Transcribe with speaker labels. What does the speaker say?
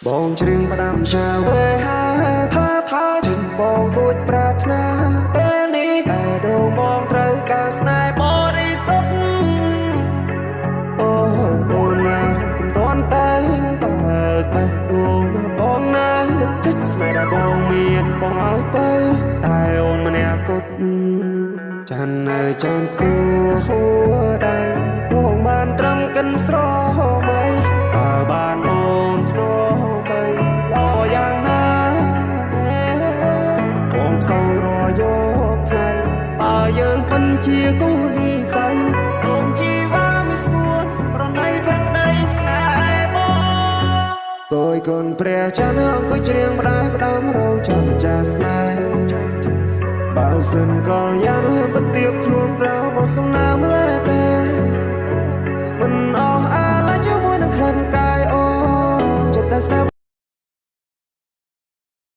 Speaker 1: បងច្រៀងផ្ដាំឆាវេហាថាថាជិនបងគួចប្រាថ្នាពេលនេះតែដងបងត្រូវការស្នេហ៍បរិសុទ្ធអូអូនណាកុំតន់ទៅបើកបេះដូងបងណាចិត្តស្នេហ៍ដែលបងមានបងឲ្យទៅតែអូនម្នាក់គត់ចាន់នៅចានខ្ពស់ហួដៃបងបានត្រឹមកិនស្រមៃបើបានអូនធ្នបីល្អយ៉ាងណាបងសងរយកថ្ងៃបើយើងពិនជាគូនិស័យសូមជីវ៉ាមិនស្ងួនប្រណីភក្តីស្នេហ៍បង គយគុណព្រះច័ន្ទអង្គុយច្រៀងផ្ដែផ្ដាំរងចាំម្ចាស់ស្នេហ៍បើសិនកលយ៉ាងហ៊ានបទៀបខ្លួនប្រោមកសំណាមលែទេមិនអស់អាឡ័យជាមួយនឹងក្លិនកាយអូនចិត្តដែលស្នេហ៍